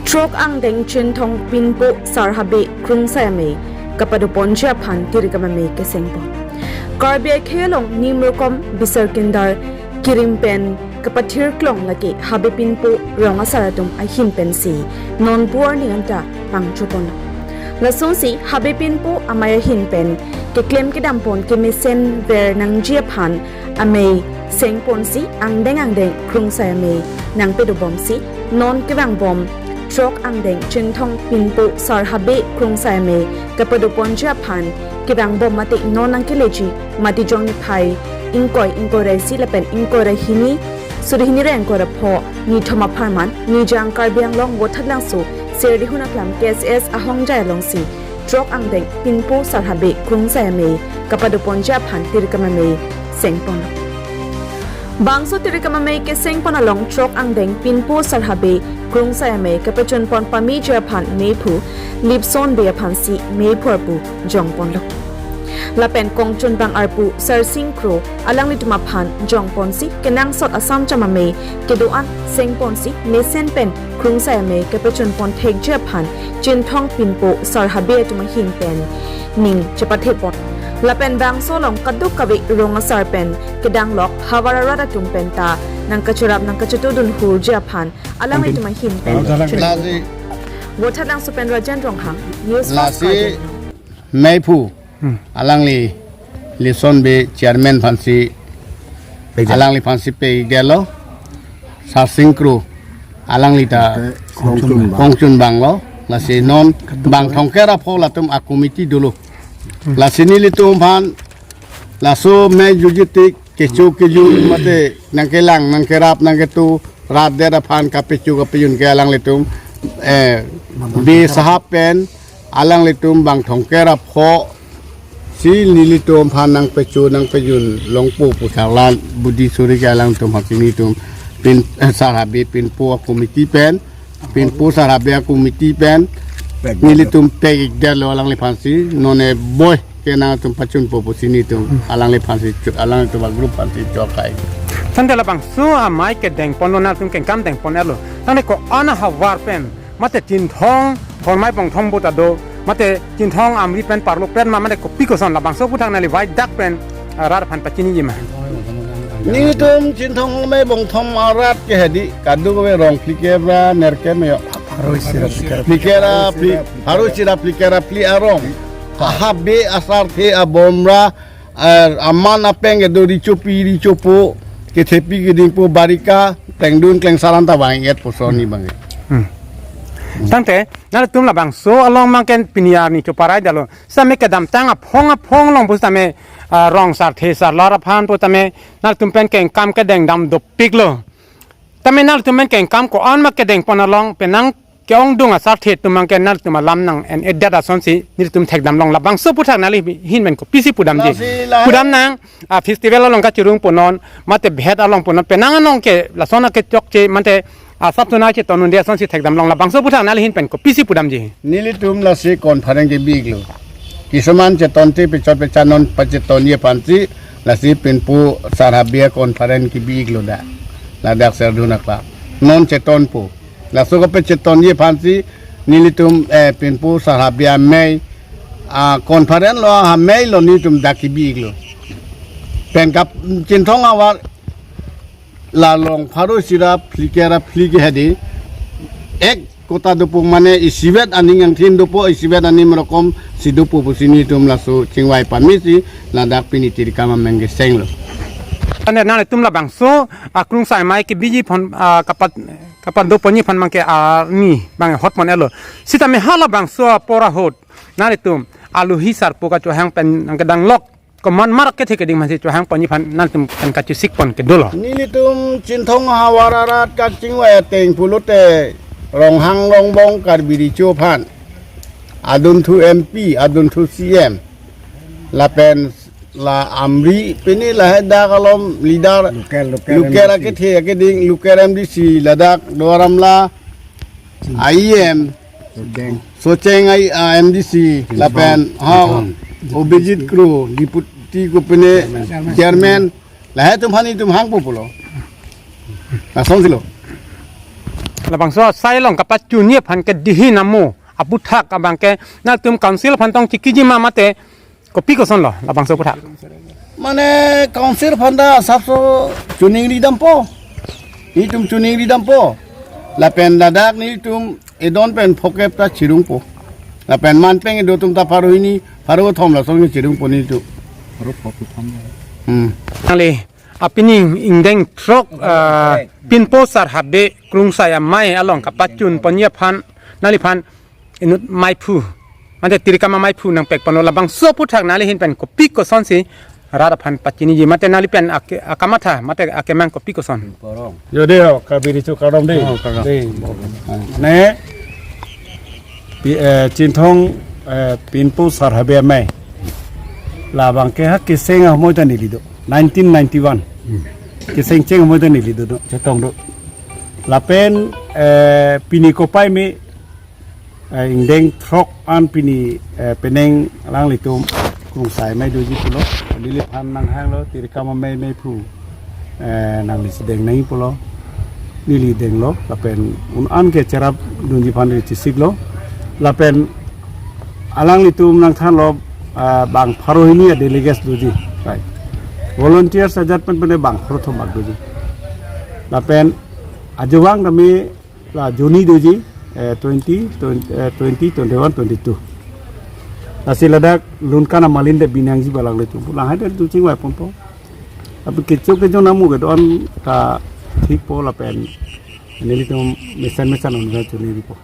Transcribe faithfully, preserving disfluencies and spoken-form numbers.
Throk angdeng Chinthong Pinpo Sar Habe Krungsai Amei kapadoponji aphan tirikam amei kesengpon. Karbi akhei along nimrokom bisar kindar kirim pen kapathir klong lake Habe Pinpo rong asar atum ahin pensi non puar ni anta pangchopon. Lasonsi Habe Pinpo amei ahin pen keklem kedampon kemesen ver nangji aphan amei sengponsi angdeng angdeng Krungsai Amei nangpedobomsi non kevangbom throk angdeng Chinthong Pinpo Sar Habe Krungsai Amei kapadoponji aphan kevangbom mate non nangkeleji mate jong niphai ingkoi ingkoi ra isi lapen ingkoi ra hini suri hini ra ingkoi ra pho nithom apharman Nijang Karbi Anglong Vothatlangso Serdihun Aklam K S S ahongjai alongsi throk angdeng Pinpo Sar Habe Krungsai Amei kapadoponji aphan tirikam amei sengpon. Bangso tirikam amei kesengpon along throk angdeng Pinpo Sar Habe Krungsai Amei kapachunpon pameji aphan meiphu Lipson Bey aphansi meiphu arpu jongponlo. Lapen kongchunbang arpu Sarsing Kro alanglitum aphan jongponsi kenangsot asam cham amei kedo-an sengponsi mesen pen Krungsai Amei kapachunpon thekji aphan Chinthong Pinpo Sar Habe atum ahin pen ning chepathepon. Lapen bangso along kadokave rong asar pen kedanglok havar arat atum penta nangkacharap nangkachetudun hurji aphan alanglitum ahin pen chun. Lasi Vothatlangso pen Rajen Ronghang, News Fast lasi Karbi Anglong. Meiphu, hmm, alangli Lipson Bey chairman aphansi, pejak, alangliphansi pegelo, Sarsing Kro alangli ta kongchun bang, kongchun banglo, lasi non bang thomkep ra pho latum a committee dolo. Hmm. Lasi nelitum aphan laso mei jujitik kecho kejun mate nangkelang nangkerap nangketu rat det aphan kapecho kapejun ke alanglitum, eh, Bey sahab pen alanglitum bang thomkep ra pho si nelitum aphan nangpecho nangpejun longpo pu sarlan budi suri ke alangtum haki nelitum Pin, eh, Sar Habe Pinpo a committee pen, Pinpo Sar Habe a committee pen nelitum pegdetlo alangliphansi, nonne boi ke nangtum pachunpo pusi nelitum alangliphansi chu-, alangtum a group aphansi chokai. Tangte labangso amei kedengponlo, nangtum kengkam dengponlo. Tangte ko-an ahavar pen mate Chinthong Hormai Bongthom puta do, mate Chinthong Amri pen parlo pen ma, mate kopi koson labangso aputhak neli vai dak pen, ah, rat aphan pachiniji ma. Nelitum Chinthong Hormai Bongthom arat ke hedi kadokave rong phlikep ra nerkep me yo. Pharo isi ra phlikep ra phli, pharo isi ra phlikep ra phli arong. Habe asarthe abom ra, eh, aman apeng kedo richopi richopo, kethepi kedingpo, barika, klengdun klengsar anta vang-et puson ni bang. Hmm. Tangte nangtum labangso along mangken pini arni choparai dalo. Sitame kedamtang aphong aphong along pusitame, ah, rong sarthe sarlar aphan pusitame nangtum pen kengkam kedengdam dopiklo. Tame nangtum pen kengkam ko-an ma kedengpon along penang ke-ongdung asarthe atum mangken nangtum alam nang-en-edet asonsi nelitum thekdam long. Labangso aputhak neli hin pen kopisi pudamji. Lasi lahai. Pudam nang, ah, festival along kachirung punon, mate bhet along punon, penang anong ke lason akechokche, mate, ah, saptuna cheton unde asonsi thekdam long. Labangso aputhak neli hin pen kopisi pudamji. Nelitum lasi conference kebi-iklo. Kisuman chetonte pechot pecha non pachetonji aphansi lasi Pinpo Sar Habe conference kebi-iklo da. Ladak Serdihun Aklam. Non chetonpo. Laso kapachetonji aphansi nelitum, eh, Pinpo Sar Habe amei, ah, conference lo amei lo nelitum dak kebi-iklo. Pen kap Chinthong ahavar la long pharo isi ra phlikep ra phli ke hedi ek kota dopo mane isivet aning angthin dopo, isivet aning rokom si dopo pusi nelitum laso chingvai pamesi ladak pini tirikam amei kesenglo. Ane nangtum labangso a Krungsai Amei kebiji aphan, ah, kapat, kapadoponji aphan mangke arni bang hotpon-etlo. Sitame halabangso apor ahut nangtum alohi sarpo kachohang pen nangkedanglok komat mar kethe keding masi chohangponji aphan nangtum pen kachisikpon kedolo. Nelitum Chinthong ahavar arat kachingvai ateng pulote Ronghang Rongbong Karbi Recho aphan adunthu M P, adunthu C M, lapen la Amri pini lahai dak alom leader local, local local M D C. Akethe akeding local M D C ladak Duar Amla, I M, Socheng. Socheng I, ah, M D C, lapen, ha, Chinthong. Obijit Kro, Deputy kopine, Chairman. Chairman, lahai atum aphan nelitum hangpo pulo. Lasonsi lo. Labangso asai along kapachunji aphan ke dihi namo aputhak abang ke nangtum council aphan tong chikiji ma mate kopi kosonlo labangso aputhak? Mane council aphan ta asapso chuningri dampo. Nelitum chuningri dampo. Lapen ladak nelitum edon pen phokep ta chirungpo. Lapen manpeng edo atum ta pharo hini, pharo thom lason ke chirungpo nelitum. Hmm. Nangli apini ingdeng throk, ah, Pinpo Sar Habe Krungsai Amei along kapachunponji aphan nangliphan inut maiphu, mate tirikam amaiphu nangpekponlo, labangso aputhak nangli ahin pen kopi kosonsi rat aphan pachiniji mate nangli pen ake-, akamatha mate akemang kopi koson? Yo de ho, kabiri chu karom de. Oh, karom. De. Ne, pi-, eh, Chinthong, eh, Pinpo Sar Habe Amei. Labang ke ha keseng ahumoi ta neli do. Nineteen ninety-one. Keseng cheng ahumoi ta neli do, do, chetong do. Lapen, eh, pini kopai me, eh, ingdeng throk an pini, eh, penang alanglitum Krungsai Amei doji pulo. Neliphan nanghanglo, tirikam amei maiphu, eh, nangli si deng nangji pulo. Neli denglo, lapen un-an ke cherapdunji aphan neli chesiklo. Lapen alanglitum nangthanlo, ah, bang pharo hini a-delegates doji. Right. Volunteers ajat pen pen bang pharo thom bak doji. Lapen ajovang tame la juni doji, eh, twenty, twenty, eh, twenty, twenty-one, twenty-two. Lasi ladak Lunkan amalin de binangji ba alanglitum. Langhai de tu chingvaiponpo. Tapi kecho kecho namu ke don ta thikpo lapen nelitum mesen mesen on ga chuningripo.